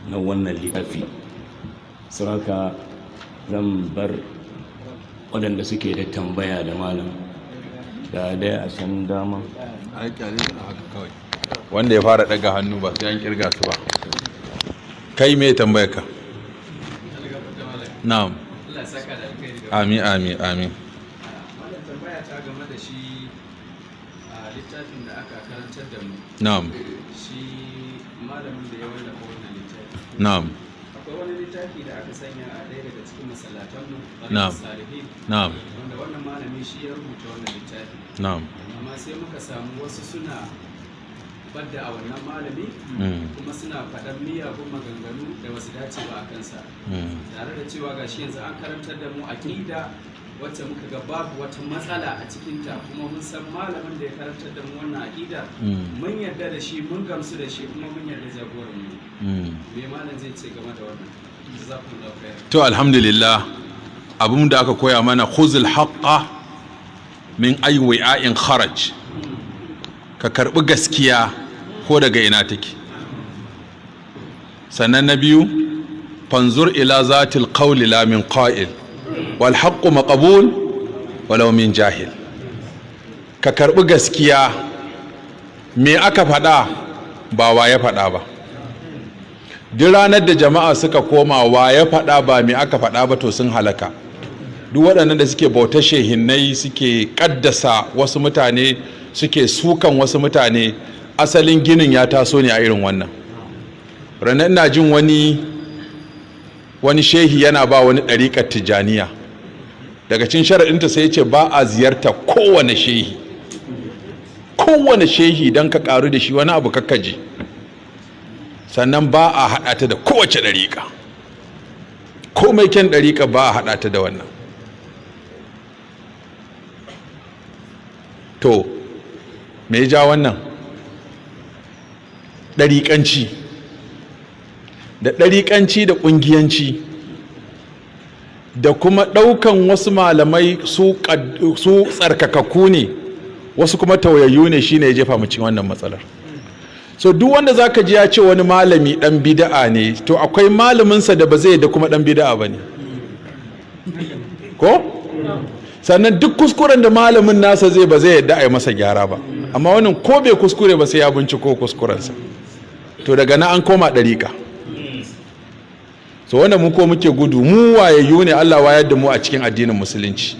Na wannan littafi saraka zan bar waɗanda suke da tambaya da malam da daya a can dama. Wanda ya fara daga hannu, ba sai an kirga su ba. Kai, me tambayar ka? Na'am. Allah ya saka da alkhairi da Amin, amin, amin. Wannan tambaya ta game da shi a littafin da aka karantar da mu, shi malamin da ya wallafa wannan littafi. Akwai wani littafi da aka sanya a ɗaya daga cikin masallatanmu, Salihin, wanda wannan malami shi ya rubuta wannan littafi, amma sai muka samu wasu suna badda a wannan malami, kuma suna faɗan miyagun maganganu da wasu dace ba a kansa, tare da cewa gashi yanzu an karantar da mu aƙida wacce muka ga babu wata matsala a cikinta, kuma mun san malamin da ya karantar da mu wannan aƙida, mun yarda da shi, mun gamsu da shi, kuma mun yarda jagoran mu. Me malam zai ce game da wannan? Jazakumullahu khairan. To, alhamdulillah, abin da aka koya mana, khuzul haqqa min ayyi wi'a'in kharaj, ka karbi gaskiya ko daga ina take. Sannan na biyu, fanzur ila zatil qawli la min qa'il, wal haqqu maqbul walau min jahil. Ka karbi gaskiya, me aka faɗa, ba wa ya faɗa ba. Duk ranar da jama'a suka koma wa ya faɗa ba me aka faɗa ba, to sun halaka. Duk waɗannan da suke bautar shehinnai, suke ƙaddasa wasu mutane, suke sukan wasu mutane, asalin ginin ya taso ne a irin wannan ranar. Ina jin wani shehi yana ba wani ɗariƙar Tijjaniya, daga cikin sharaɗinta sai ya ce ba a ziyarta kowane shehi, kowane shehi, don ka ƙaru da shi wani abu kakkaji. Sannan ba a haɗa ta da kowace ɗariƙa, komai kyan ɗariƙa, ba a haɗa ta da wannan. To, me ya ja wannan? Ɗariƙanci da ɗariƙanci da ƙungiyanci da kuma ɗaukan wasu malamai su tsarkakakku ne, wasu kuma tauyayyu ne, shine ya jefa mu cikin wannan matsalar. So duk wanda zaka ji ya ce wani malami dan bid'a ne, to akwai malaminsa da ba zai da kuma dan bid'a ba ne ko. Sannan duk kuskuren da malamin nasa zai, ba zai yadda a yi masa gyara ba, amma wannan ko bai kuskure ba sai ya binciko kuskurensa. To, daga nan an koma ɗariƙa. So wanda mu ko muke gudu, mu wayayyu ne, Allah wayar da mu a cikin addinin Musulunci.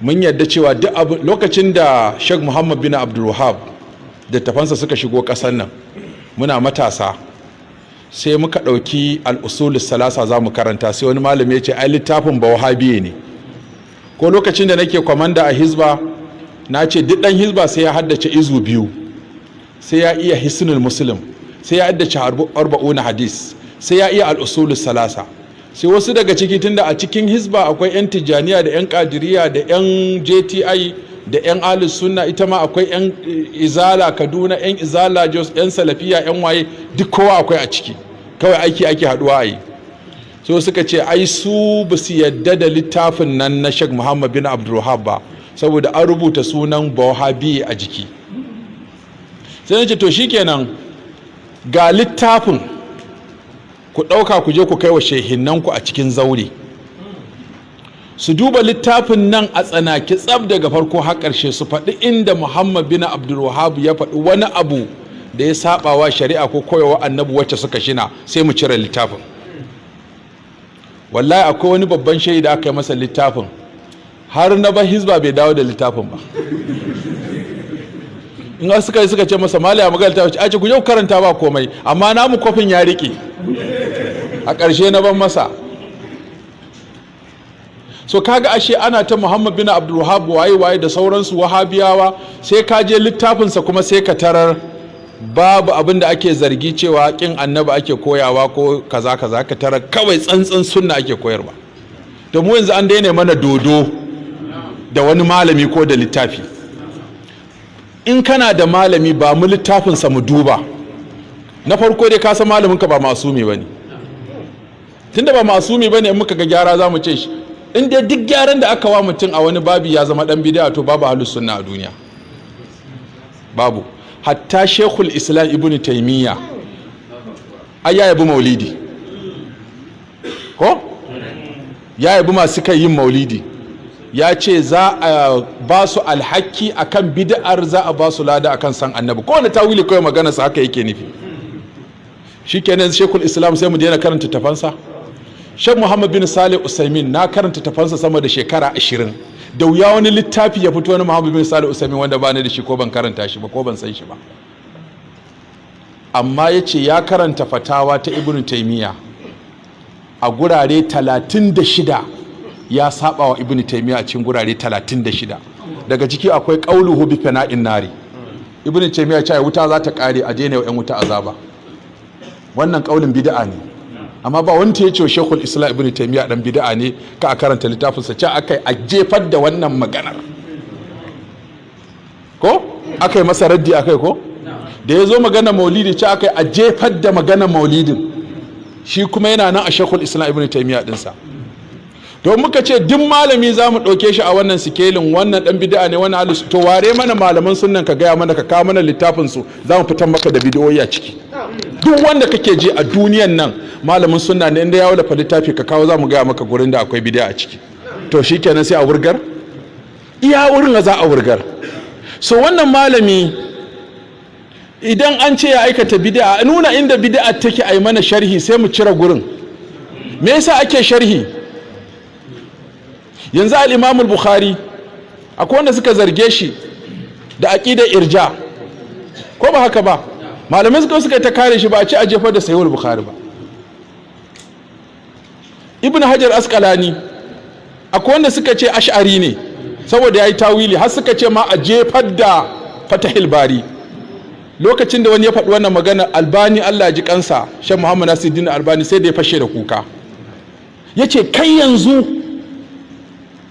Mun yadda cewa duk abu, lokacin da Sheikh Muhammad bin Abdul Wahab da tafansa suka shigo ƙasar nan, muna matasa, sai muka ɗauki Al-Usul Salasa za mu karanta, sai wani malami ya ce ai littafin ba Wahabiye ne. Ko lokacin da nake kwamanda a Hizba, na ce duk ɗan Hizba sai ya haddace izu 2, sai ya iya Hisnul Muslim, sai ya haddace Arba'una Hadis, sai ya iya Al-Usul Salasa. Sai wasu daga ciki, tunda a cikin Hizba akwai 'yan Tijjaniya da 'yan Kadiriya da 'yan JTI da 'yan Ahlus Sunna, ita ma akwai 'yan Izala Kaduna, 'yan Izala Jos, 'yan Salafiya, 'yan waye, duk kowa akwai a ciki, kawai aiki ake haduwa a yi. So suka ce ai su ba su yadda da littafin nan na Sheikh Muhammad bin Abdulwahab ba, saboda an rubuta sunan Bawahabi a jiki. Sai na ce to shikenan, ga littafin, ku ɗauka ku je ku kai wa shehinnanku a cikin zaure su duba littafin nan a tsanaki tsab daga farko har ƙarshe, su faɗi inda Muhammad bin Abdulwahab ya faɗi wani abu da ya saba wa shari'a ko koyawa Annabi wacce suka shina, sai mu cire littafin. Wallahi akwai wani babban shehi da aka yi masa littafin, har na ba Hizba bai dawo da littafin ba. In suka yi, suka ce masa, "Malam, magana littafin?" A ce, "Ku je ku karanta, ba komai, amma namu kofin ya riƙe." A ƙarshe na ban masa. So kaga ashe ana ta Muhammad bin Abdul Wahab waye waye da sauransu, Wahabiyawa, sai ka je littafinsa kuma sai ka tarar babu abin da ake zargi cewa kin Annabi ake koyawa ko kaza kaza. Ka tarar kawai tsantsan sunna ake koyarwa. To, mu yanzu an daina mana dodo da wani malami ko da littafi. In kana da malami, ba mu littafinsa mu duba. Na farko dai, ka san malamin ka ba masumi bane. Tunda ba masumi bane, in muka ga gyara za mu ce shi. In dai duk gyaran da aka wa mutum a wani babi ya zama dan bid'a, to babu ahlus sunna a duniya, babu. Hatta Shekul Islam Ibn Taimiyya. Ai ya yabi maulidi, ko ya yabi masu kai yin maulidi, ya ce za a ba su alhaki akan bid'ar, za a ba su lada akan san Annabi. Ko wani tawili kawai magana sa haka yake nufi. Shikenan, Shekul Islam sai mu daina karanta tafansa. Sheikh Muhammad bin Salih Usaimin, na karanta tafansa sama da shekara 20. Da wuya wani littafi ya fito wani Muhammad bin Salih Usaimin wanda ba ni da shi ko ban karanta shi ba ko ban san shi ba. Amma ya ce ya karanta fatawa ta Ibn Taimiyya a gurare 36, ya saba wa Ibn Taimiyya a cikin gurare 36. Daga ciki akwai qauluhu bi fana'in nari. Ibn Taimiyya ce wuta za ta kare, a daina wa 'yan wuta azaba. Wannan kaulin bid'a ne, amma ba wanda ya ce wa Shekul Islam Ibn Taimiyya dan bid'a ne, ka a karanta littafinsa. Ce akai a jefar da wannan maganar, ko aka yi masa raddi akai. Ko da ya zo magana maulidi, ce akai a jefar da magana maulidin. Shi kuma yana nan a Shekul Islam Ibn Taimiyya dinsa. Don muka ce duk malami za mu ɗauke shi a wannan sikelin, wannan ɗan bid'a ne, wannan ahlus. To ware mana malaman sunnan, ka gaya mana, ka kawo mana littafin su, za mu fitar maka da bidiyoyi a ciki. Duk wanda kake ji a duniyan nan malamin sunna ne, inda ya wallafa littafi, ka kawo, za mu gaya maka gurin da akwai bid'a a ciki. To shikenan, sai a wurgar, iya wurin za a wurgar. So wannan malami, idan an ce ya aikata bid'a, nuna inda bid'a take, a yi mana sharhi, sai mu cire gurin. Me yasa ake sharhi? Yanzu al-Imam al-Bukhari, akwai wanda suka zarge shi da aqidar irja, ko ba haka ba? Malamai suka ta kare shi, ba a ci a jefar da Sahihul Bukhari ba. Ibn Hajar Asqalani, akwai wanda suka ce Ash'ari ne saboda yayi tawili, har suka ce ma a jefar da Fatahil Bari. Lokacin da wani ya faɗi wannan magana, Albani, Allah ji kansa, Shan Muhammad Nasiruddin Albani, sai da ya fashe da kuka, ya ce, "Kai, yanzu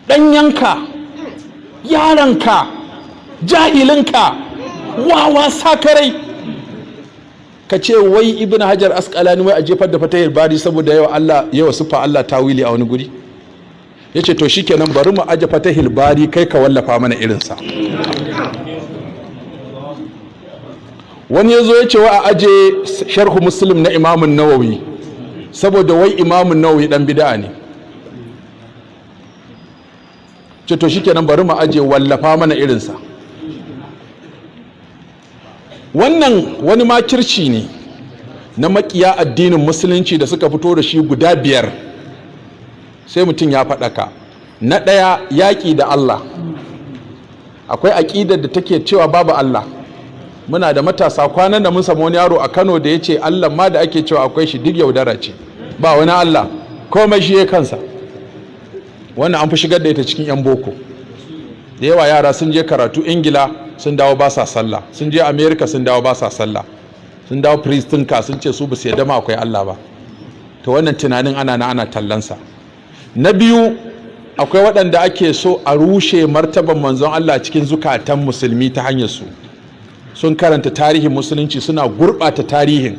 ɗanyanka, yaranka, jahilinka, wawa, sakarai, ka ce wai Ibn Hajar Asqalani, wai a jefar da Fatahil Bari saboda yawa Allah, yawa siffa Allah tawili a wani guri." Ya ce, "To shikenan, bari mu aje Fatahil Bari, kai ka wallafa mana irinsa." Wani ya zo ya ce wa a aje Sharhu Muslim na Imamun Nawawi saboda wai Imamun Nawawi dan bid'a ne. Ce, "To shikenan, bari mu aje, wallafa mana irinsa." Wannan wani makirci ne na makiya addinin Musulunci da suka fito da shi guda biyar, sai mutum ya faɗaka. Na ɗaya, yaƙi da Allah. Akwai aƙidar da take cewa babu Allah. Muna da matasa, kwanan da mun samu wani yaro a Kano da ya ce Allah ma da ake cewa akwai shi duk yaudara ce, ba wani Allah, komai shi ya kansa. Wannan an fi shigar da ita cikin 'yan boko da yawa. Yara sun je karatu Ingila, sun dawo ba sa sallah. Sun je America, sun dawo ba sa sallah. Sun dawo pristinka, sun ce su ba su yadda ma akwai Allah ba. To wannan tunanin ana na ana tallansa. Na biyu, akwai waɗanda ake so a rushe martaban Manzon Allah cikin zukatan Musulmi ta hanyar su. Sun karanta tarihin Musulunci, suna gurɓata tarihin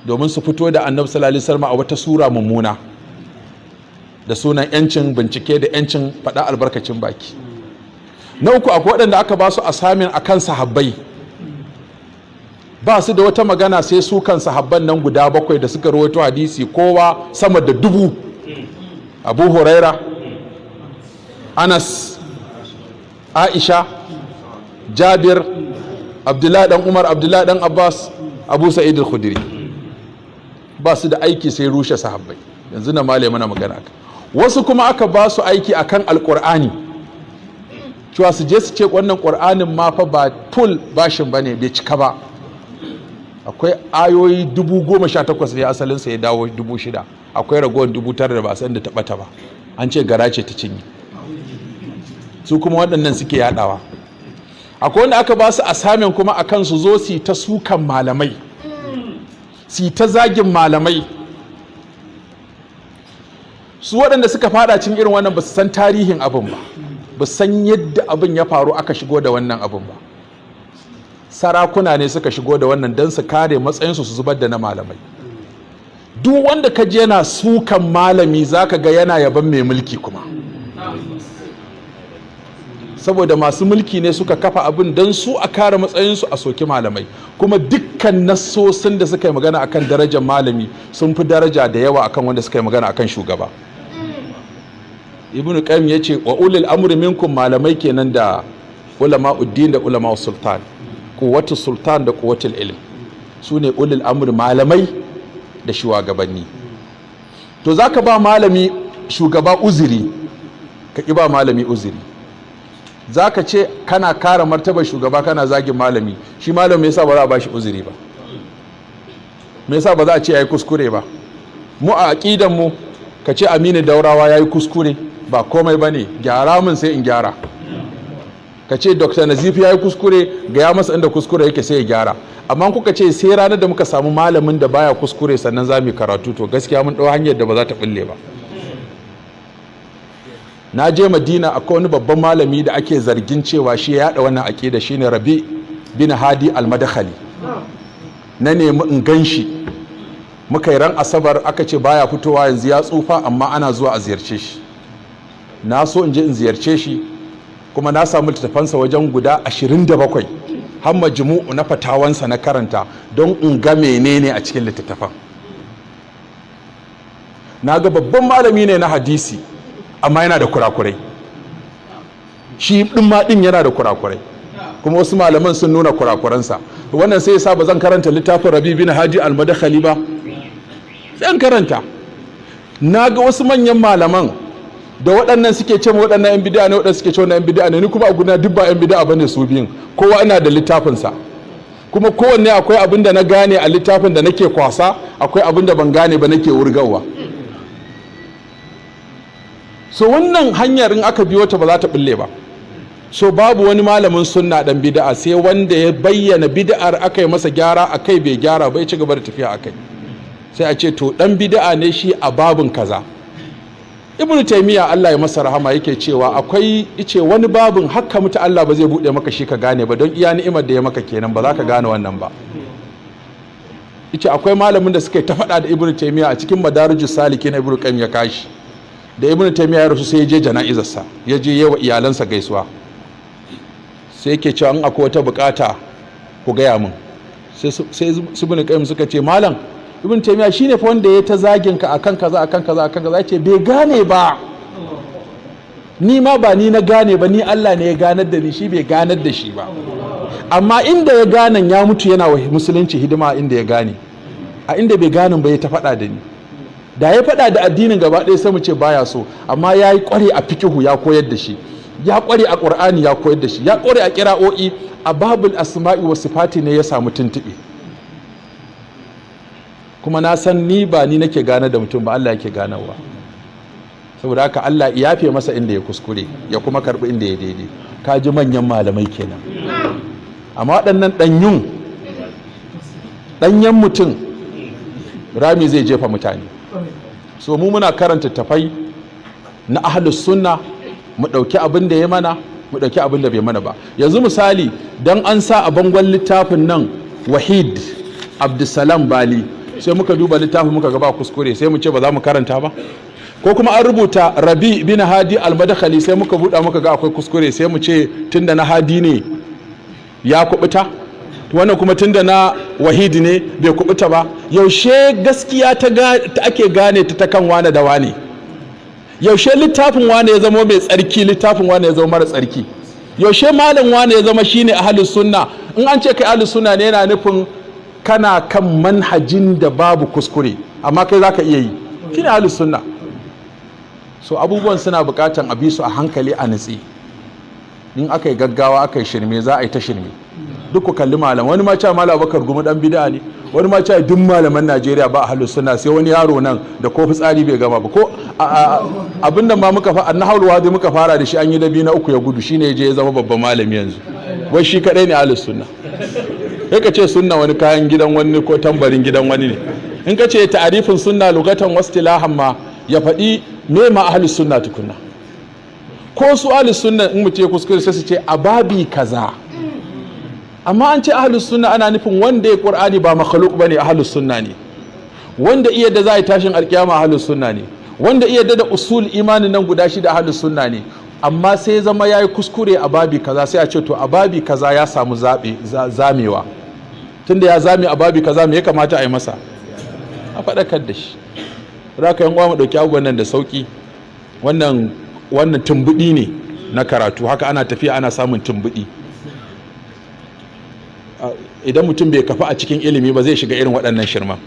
domin su fito da Annabi sallallahu alaihi wasallam a wata sura mummuna, da sunan yancin bincike da yancin faɗa albarkacin baki. Na uku, akwai waɗanda aka ba su assignment akan sahabbai. Ba su da wata magana sai su kan sahabban nan guda bakwai da suka rawaito hadisi kowa sama da 1000: Abu Huraira, Anas, Aisha, Jabir, Abdullahi dan Umar, Abdullahi dan Abbas, Abu Sa'id al-Khudri. Ba su da aiki sai rushe sahabbai. Yanzu na male mana magana aka. Wasu kuma aka ba su aiki akan Alqur'ani, cewa su je su ce wannan Qur'anin ma fa ba full version bane, bai cika ba, akwai ayoyi 18,000 ne asalinsa, ya dawo 6,000, akwai ragowar 9,000 da ba san da taɓata ba, an ce gara ce ta cinye. Su kuma waɗannan suke yadawa. Akwai wanda aka ba su assignment kuma akan su zo su ta sukan malamai, su ta zagin malamai. Su waɗanda suka fada cikin irin wannan ba su san tarihin abin ba, ba san yadda abin ya faru aka shigo da wannan abin ba. Sarakuna ne suka shigo da wannan don su kare matsayinsu, su zubar da na malamai. Duk wanda ka je yana sukan malami, zaka ga yana yaban mai mulki kuma. Saboda masu mulki ne suka kafa abin don su a kare matsayinsu a soki malamai. Kuma dukkan nassosin da suka yi magana akan darajar malami sun fi daraja da yawa akan wanda suka yi magana akan shugaba. Ibn Qayyim ya ce wa ulil amri minkum malamai kenan, da ulama uddin da ulama sultan, quwwatu sultan da quwwatul ilm, su ne ulil amri, malamai da shugabanni. To zaka ba malami shugaba uzuri, ka ƙi ba malami uzuri. Zaka ce kana kare martabar shugaba, kana zagin malami. Shi malami yasa ba za a ba shi uzuri ba? Me yasa ba za a ce yayi kuskure ba? Mu a aqidan mu, ka ce Aminu Daurawa yayi kuskure ba komai bane, gyara mun sai in gyara. Ka ce Dr. Nazifi yayi kuskure, gaya masa inda kuskure yake sai ya gyara. Amma kuka ce sai ranar da muka samu malamin da baya kuskure sannan za mu karatu, to gaskiya mun ɗau hanyar da ba za ta bulle ba. Na je Madina, akwai wani babban malami da ake zargin cewa shi ya yada wannan aƙida, shine Rabi bin Hadi al-Madakhali. Na nemi in gan shi, muka yi ran Asabar, aka ce baya fitowa yanzu, ya tsufa, amma ana zuwa a ziyarce shi. Na so in je in ziyarce shi, kuma na samu littattafansa wajen guda 27, har majmu'u na fatawansa na karanta don in ga menene a cikin littattafan. Na ga babban malami ne na hadisi, amma yana da kurakurai. Shi ɗin ma ɗin yana da kurakurai, kuma wasu malaman sun nuna kurakuransa. Wannan sai yasa ba zan karanta littafin Rabi bin Haji al-Madakhali ba? Sai an karanta. Na ga wasu manyan malaman da waɗannan suke ce waɗannan 'yan bid'a ne, waɗannan suke ce wannan 'yan bid'a ne. Ni kuma a guna duk ba 'yan bid'a bane su biyun. Kowa ina da littafinsa, kuma kowanne akwai abin da na gane a littafin da nake kwasa, akwai abin da ban gane ba nake wurgawa. So wannan hanyar in aka biyo ta ba za ta bulle ba. So babu wani malamin sunna dan bid'a sai wanda ya bayyana bid'ar, aka yi masa gyara akai, bai gyara ba, ya ci gaba da tafiya akai, sai a ce to dan bid'a ne shi a babin kaza. Ibnu Taymiya, Allah ya masa rahama, yake cewa akwai ice wani babin hakka mutu Allah ba zai bude maka shi ka gane ba, don iya ni'imar da ya maka kenan, ba za ka gane wannan ba. Ice akwai malamin da suka yi ta faɗa da Ibnu Taymiya, a cikin Madarijus Salikin Ibnu Qayyim ya kashi. Da Ibnu Taymiya ya rasu, sai ya je jana'izarsa, ya je yawa iyalansa gaisuwa, sai yake cewa in akwai wata bukata ku gaya min. Sai su Ibnu Qayyim suka ce, "Malam, Ibn Taymiya shine fa wanda ya ta zagin ka akan kaza, akan kaza, akan kaza." Yace, "Bai gane ba, ni ma ba ni na gane ba, ni Allah ne ya ganar da ni, shi bai ganar da shi ba. Amma inda ya gane ya mutu yana wa musulunci hidima inda ya gane. A inda bai gane ba ya ta faɗa da ni. Da ya faɗa da addinin gaba ɗaya sai mu ce baya so, amma ya yi ƙware a fikihu ya koyar da shi, ya ƙware a ƙur'ani ya koyar da shi, ya ƙware a ƙira'o'i. A babul asma'i wa sifati ne ya samu tuntuɓe. Kuma na san ni ba ni nake gane da mutum ba, Allah yake ganarwa. Saboda haka Allah ya yafe masa inda ya kuskure, ya kuma karbi inda ya daidai." Ka ji manyan malamai kenan. Amma waɗannan ɗanyun ɗanyen mutum rami zai jefa mutane. So mu muna karanta tafai na ahlus sunna, mu ɗauki abin da ya mana, mu ɗauki abin da bai mana ba. Yanzu misali, don an sa a bangon littafin nan Wahid Abdulsalam Bali, sai muka duba littafin muka ga ba kuskure, sai mu ce ba za mu karanta ba? Ko kuma an rubuta Rabi bin Hadi al-Madakhali, sai muka buɗa muka ga akwai kuskure, sai mu ce tunda na Hadi ne ya kubuta, wannan kuma tunda na Wahidi ne bai kubuta ba? Yaushe gaskiya ta ake gane ta kan wane da wane? Yaushe littafin wane ya zama mai tsarki, littafin wane ya zama mara tsarki? Yaushe malam wane ya zama shine ahlus sunna? In an ce kai ahlus sunna ne, yana nufin kana kan manhajin da babu kuskure, amma kai zaka iya yi, shine ahlus sunna. So abubuwan suna bukatan a bi su a hankali, a nutsi. In aka yi gaggawa aka yi shirme, za a yi ta shirme. Duk ku kalli malam, wani ma cewa Malam Bakar Gumi dan bid'a ne, wani ma cewa duk malaman Najeriya ba ahlus sunna, sai wani yaro nan da ko fitsari bai gama ba, ko abin da ma muka fa annahul wadi muka fara da shi, an yi dabi na uku ya gudu, shine ya je ya zama babban malami yanzu, wai shi kadai ne ahlus sunna. Sai ka ce sunna wani kayan gidan wani ko tambarin gidan wani ne. In ka ce ta'arifin sunna lugatan wastilahan ma, ya faɗi me ma ahlus sunna tukunna. Ko su ahlus sunna, in mutum ya kuskure sai su ce a babi kaza. Amma an ce ahlus sunna ana nufin wanda ya Qur'ani ba makhluk bane, ahlus sunna ne. Wanda iya da za a yi tashin alkiyama, ahlus sunna ne. Wanda iya da usul imanin nan guda shida, ahlus sunna ne. Amma sai zama ya yi kuskure a babi kaza, sai a ce to a babi kaza ya samu zaɓe zamewa. Tunda ya zame a babi kaza, me ya kamata a yi masa? A faɗakar da shi. Za ka yan uwa mu ɗauki abubuwan nan da sauƙi. Wannan tumbuɗi ne na karatu. Haka ana tafiya ana samun tumbuɗi. Idan mutum bai kafa a cikin ilimi ba, zai shiga irin waɗannan shirman.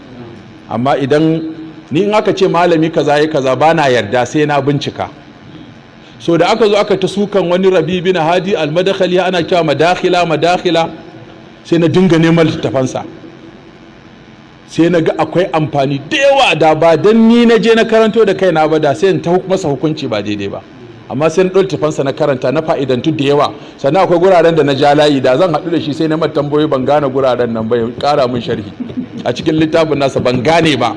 Amma idan ni in aka ce malami kaza ya kaza, ba na yarda sai na bincika. So da aka zo aka ta sukan wani Rabi bin Hadi al-Madakhali, ana cewa madakhila madakhila, sai na dinga neman littafansa, sai na ga akwai amfani da yawa. Da ba dan ni na je na karanto da kaina ba, da sai in ta masa hukunci ba daidai ba. Amma sai na ɗau littafansa na karanta, na fa'idantu da yawa. Sannan akwai guraren da na ja layi, da zan haɗu da shi sai na mata tambayoyi, ban gane guraren nan ba, ya ƙara min sharhi a cikin littafin nasa, ban gane ba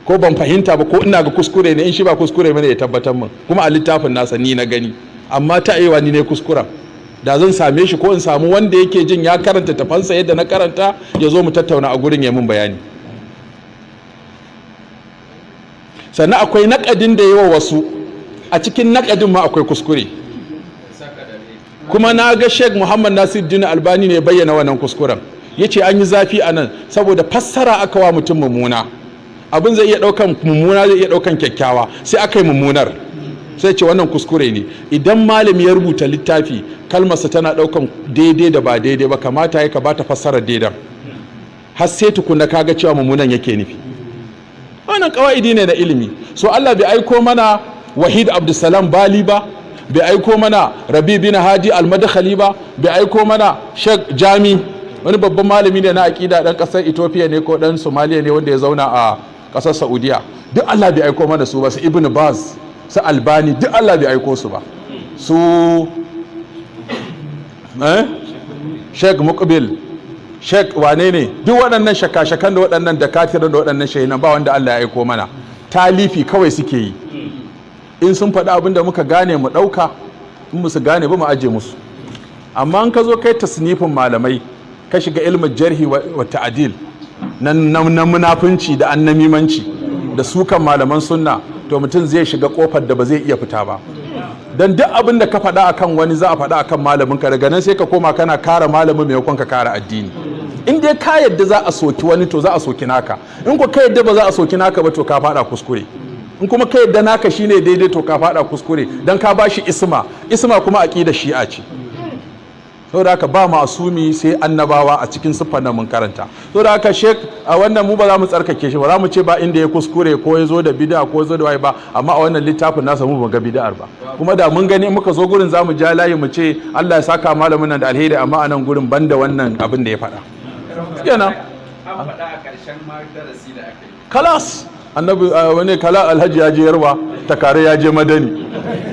ko ban fahimta ba ko ina ga kuskure ne. In shi ba kuskure bane, ya tabbatar min. Kuma a littafin nasa ni na gani, amma ta aiwa ni ne kuskuren. Da zan same shi ko in samu wanda yake jin ya karanta tafansa yadda na karanta, ya zo mu tattauna a gurin, ya min bayani. Sannan akwai naƙadin da yawa wasu, a cikin naƙadin ma akwai kuskure. Kuma na ga Sheikh Muhammad Nasiruddin Albani ne bayyana wannan kuskuren, ya ce an yi zafi a nan saboda fassara aka wa mutum mummuna. Abin zai iya ɗaukan mummuna, zai iya ɗaukan kyakkyawa, sai aka yi mummunar. Sai ce wannan kuskure ne. Idan malami ya rubuta littafi, kalmarsa tana ɗaukan daidai da ba daidai ba, kamata ya ka bata fassarar daidan har sai tukuna kaga cewa mummunan yake nufi. Wannan kawaidi ne na ilimi. So Allah bai aiko mana Wahid Abdulsalam Bali ba, bai aiko mana Rabi bin Hadi al-Madkhali ba, bai aiko mana Sheikh Jami, wani babban malami ne na aqida, dan kasar Ethiopia ne ko dan Somalia ne, wanda ya zauna a kasar Saudiya. Duk Allah bai aiko mana su ba. Su Ibn Baz, su Albani, duk Allah bai aiko su ba. Su Sheikh Muqbil, Sheikh wane ne, duk waɗannan shaka-shakan da waɗannan dakatiran da waɗannan shahinan, ba wanda Allah ya aiko mana. Talifi kawai suke yi. In sun faɗi abin da muka gane, mu ɗauka. In musu gane ba, mu aje musu. Amma in ka zo kai tasnifin malamai, ka shiga ilmin jarhi wa ta'adil na munafunci da annamimanci da sukan malaman sunna, to mutum zai shiga kofar da ba zai iya fita ba. Dan duk abin da ka faɗa akan wani, za a faɗa akan malamin ka. Daga nan sai ka koma kana kare malamin maimakon ka kare addini. In dai ka yadda za a soki wani, to za a soki naka. In ko ka yadda ba za a soki naka ba, to ka faɗa kuskure. In kuma ka yadda naka shine daidai, to ka faɗa kuskure, dan ka bashi isma. Isma kuma aqida Shi'a ce. Saboda haka ba masumi sai annabawa a cikin siffar nan mun karanta. Saboda haka shek a wannan mu ba za mu tsarkake shi ba, za mu ce ba inda ya kuskure ko ya zo da bid'a ko ya zo da waye ba. Amma a wannan littafin nasa mu ba ga bid'ar ba. Kuma da mun gani, muka zo gurin za mu ja layi, mu ce Allah ya saka malamin nan da alheri, amma a nan gurin banda wannan abin da ya faɗa. Kenan. An faɗa a ƙarshen ma darasi da aka yi. Kalas, annabi wani kala alhaji ya je Yarwa, takare ya je Madani.